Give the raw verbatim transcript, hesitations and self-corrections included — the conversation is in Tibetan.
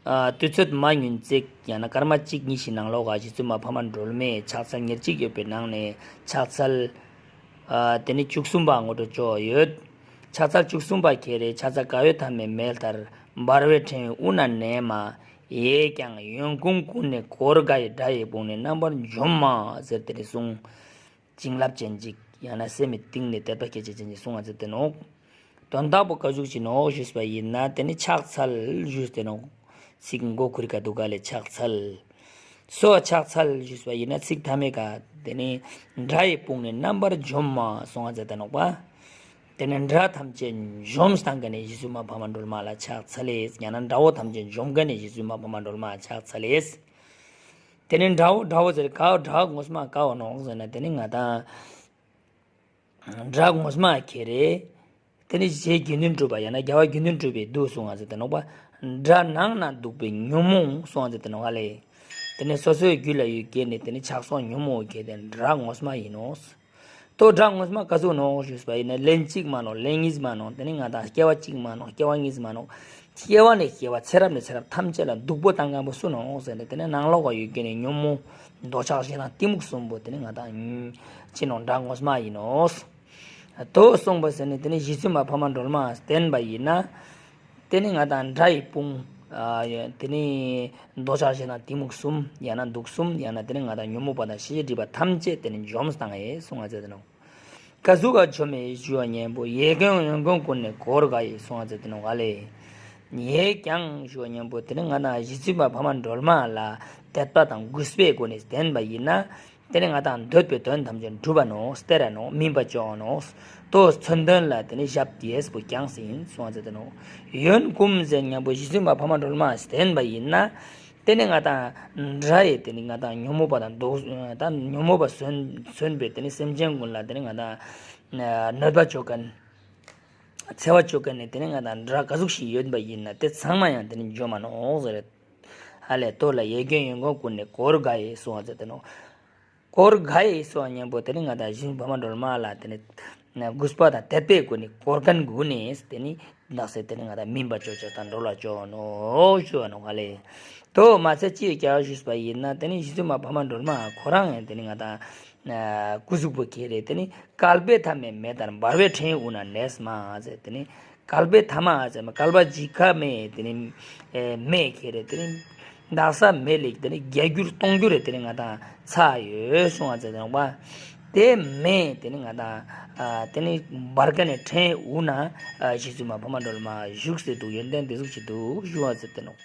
ཨ། དུས་ཚོད་མ་ཉུང་ཙིག་ཡང་ན་སྐར་མ་གཅིག་གཉིས་ཤིག་ནང་ལོགས་ཀ་རྗེ་བཙུན་མ་འཕགས་མ་སྒྲོལ་མས་ཕྱག་འཚལ་ཉེར་གཅིག་ཡོད་པའི་ནང་ནས་ཕྱག་འཚལ། ཨ། དེ་ནི་བཅུ་གསུམ་པ་ངོ་སྤྲོད་ཆོག་ཡོད། ཕྱག་འཚལ་བཅུ་གསུམ་པ་ཁྱེད་རེ། ཕྱག་འཚལ་ག་ཡོད་ཐ་མའི་མེ་ལྟར། འབར་བའི་ཕྲེང་དབུས་ན་གནས་མ། ཡས་ཀྱང་ཡོན་གུང་ཀུན་ནས་བསྐོར་དགའི། དགྲ་ཡི་དཔུང་ནི་རྣམ་པར་འཇོམས་མ་ཟེར་དེ་ནི་གསུངས། བྱིན་རླབས་ཅན་ཅིག་ཡང་ན་སེམས་མི་གཏིང་ནས་དད་པ་སྐྱེད་བྱེད་ཅན་གྱི་གསུང་ང་མཛད་དེ་ནོག་དོན་དག་པོ་ག་ཟུག་ཅིག་ནོག་ཞུས་པ་ཡིན་ན། དེ་ནི་ཕྱག་འཚལ་ཞུས་ཏེ་ནོག་ཚིག་མགོ་ཁུར་ག་འདུག་ག་ལས་ཕྱག་འཚལ། སོ་ཕྱག་འཚལ་ཞུས་པ་ཡིན་ན་ཚིག་མཐའ་མའི་ཀ་དེ་ནི་དགྲ་ཡི་དཔུང་ནི་རྣམ་པར་འཇོམས་མ་གསུང་ང་མཛད་དེ་ནོག་པ། དེ་ནི་དགྲ་ཐམས་ཅད་འཇོམས་བཏང་མཁན་ནི་རྗེ་བཙུན་མ་འཕགས་མ་སྒྲོལ་མ་ལ་ཕྱག་འཚལ་ལེ། ཡང་ན་དགྲ་བོ་ཐམས་ཅད་འཇོམས་མཁན་ནི་རྗེ་བཙུན་མ་འཕགས་མ་སྒྲོལ་མ་ལ་ཕྱག་འཚལ་ལེ། དེ་ནས་དགྲ་བོ་དགྲ་བོ་ཟེར་ག་དགྲ་ངོ་མ་ག་བ་ནོག་ཟེར་ན། དེ་ནི་ང་དང་དགྲ་ངོ་མ་ཁྱེད་རེ། དེ་ནི་རྗེ་དགེ་འདུན་གྲུབ་པ་ཡང་ན་རྒྱལ་བ་དགེ་འདུན་གྲུབ་པའི་མདོ་གསུང་ང་མཛད་དེ་ནོག་པ། དགྲ་ནང་ན་འདུག་པའི་ཉོན་མོངས་གསུང་ང་མཛད་དེ་ནོག་ལེ། དེ་ནི་སོ་སོའི་རྒྱུད་ལ་ཡོད་མཁན་ནི་དེ་ནི་ཆགས་སོགས་ཉོན་མོངས་ཁྱེད་དེ་དགྲ་ངོ་མ་ཡིན་ནོག་དོ་དགྲ་ངོ་མ་ག་ཟུག་ནོག་ཞུས་པ་ཡིན་ན། ལན་གཅིག་མ་ནོག་ལན་གཉིས་མ་ནོག་དེ་ནི་ང་དང་སྐྱེ་བ་གཅིག་མ་ནོག་སྐྱེ་བ་གཉིས་མ་ནོག་སྐྱེ་བ་ནས་སྐྱེ་བ་ཚེ་རབས་ནས་ཚེ་རབས་ཐམས་ཅད་ལ་སྡུག་པོ་བཏང་མཁན་པོ་སུ་ནོག་ཟེར་ན། དེ་ནི་ནང་ལོགས་ཀ་ཡོད་མཁན་ནི་ཉོན་མོངས་འདོད་ཆགས་ཞེ་སྡང་གཏི་མུག་གསུམ་པོ་དེ་ནི་ང་དང་ཅི་ནོག་དགྲ་ངོ་མ་ཡིན་ནོག་དོ་གསུངས་པ་ཟེར་ནས་དེ་ནི་རྗེ་བཙུན་མ་འཕགས་མ་སྒྲོལ་མ་བསྟེན་པ་ཡིན་ན། དེ་ནི་ང་དང་དགྲ་ཡི་དཔུང་། དེ་ནི་འདོད་ཆགས་ཞེ་སྡང་གཏི་མུག་གསུམ་ཡང་ན་དུག་གསུམ་ཡང་ན་དེ་ནི་ང་དང་ཉོན་མོངས་པ་དང་ཤེས་བྱའི་སྒྲིབ་པ་ཐམས་ཅད་དེ་ནི་འཇོམས་བཏང་ངེས་གསུང་ང་མཛད་དེ་ནོག་ག་ཟུག་ག་འཇོམས་མེད་ཞུ་བ་ཉན་པོ། ཡས་ཀྱང་ཡོན་གུང་ཀུན་ནས་བསྐོར་དགའི་གསུང་ང་མཛད་དེ་ནོག་ལེ། ཡས་ཀྱང་ཞུ་བ་ཉན་པོ་དེ་ནི་ང་དང་རྗེ་བཙུན་མ་འཕགས་མ་སྒྲོལ་མ་ལ་དད་པ་དང་གུས་པའི་སྒོ་ནས་བསྟེན་པ་ཡིན་ན། དེ་ནི་ང་དང་འདོད་པའི་དོན་ཐམས་ཅད་འགྲུབ་པ་ནོག་སྟེར་ར་ནོག་སྨིན་པ་ཅོ་ནོག་དོ་མཚོན་དོན་ལ་དེ་ནི་ཞབས་རྗེས་པོ་བརྐྱངས་ཟིན་གསུང་ང་མཛད་དེ་ནོག་ཡོན་གུང་ཟེར་ཉན་པོ་རྗེ་བཙུན་མ་འཕགས་མ་སྒྲོལ་མ་བསྟེན་པ་ཡིན་ན། དེ་ནི་ང་དང་དགྲ་ཡི་དེ་ནི་ང་དང་ཉོན་མོངས་པ་དང་དུག་ད་ཉོན་མོངས་པ་སོན་སོན་པའི་དེ་ནི་སེམས་ཅན་ཀུན་ལ་དེ་ནི་ང་དང་གནོད་པ་ཅོ་མཁན། འཚེ་བ་ཅོ་མཁན་ནི་དེ་ནི་ང་དང་དགྲ་ག་ཟུག་ཞིག་ཡོད་པ་ཡིན་ན་དེ་ཚང་མ་ཡང་དེ་ནི་འཇོམས་མ་ནོག་ཟེར། ཧ་ལས་དོ་ལ་ཡས་ཀྱང་ཡོན་གུང་ཀུན་ནས་བསྐོར་དགའི་གསུང་ང་མཛད་དེ་ནོག་བསྐོར་དགའི་གསུང་ང་མཉམ་པོ་དེ་ནི་ང་དང་རྗེ་བཙུན་འཕགས་མ་སྒྲོལ་མ་ལ་དེ་ནི་གུས་པ་དང་དད་པའི་སྒོ་ནས་བསྐོར་མཁན་སྒོ་ནས་དེ་ནི་ནགས་སེ་དེ་ནི་ང་དང་སྨིན་པ་ཅོ་ཅོ་དང་འགྲོ་ལ་ཅོ་ནོག་ཞུ་བ་ནོག་ལེ། དོ་མ་ཚད་ཅི་ཡི་སྐྱ་བ་ཞུས་པ་ཡིན་ན། དེ་ནི་རྗེ་བཙུན་མ་འཕགས་མ་སྒྲོལ་མ་ཁོ་རང་ཡང་དེ་ནི་ང་དང་སྐུ་གཟུགས་པོ་ཁྱེད་རེ་དེ་ནི་བསྐལ་པའི་མཐའ་མའི་མེ་ལྟར་འབར་བའི་ཕྲེང་དབུས་ན་གནས་མ་ཟེར། དེ་ནི་བསྐལ་པའི་མཐའ་མ་ཟེར་མ་བསྐལ་པ་འཇིག་ག་མེ་དེ་ནི་མེ་ཁྱེད་རེ་དེ་ནི་འདག་ས་མེ་ལེགས་དེ་ནི་བརྒྱ་འགྱུར་སྟོང་འགྱུར་རེ་དེ་ནི་ང་དང་ཚ་ཡོད་གསུང་ང་མཛད་དེ་ནོག་པ། དེ་མེ་དེ་ནི་ང་དང་དེ་ནི་འབར་མཁན་ནི་ཕྲེང་དབུས་ན་རྗེ་བཙུན་མ་འཕགས་མ་སྒྲོལ་མ་བཞུགས་སེ་འདུག་ཡོན་ཏན་དེ་ཟུག་ཅིག་འདུག་ཞུ་བ་མཛད་དེ་ནོག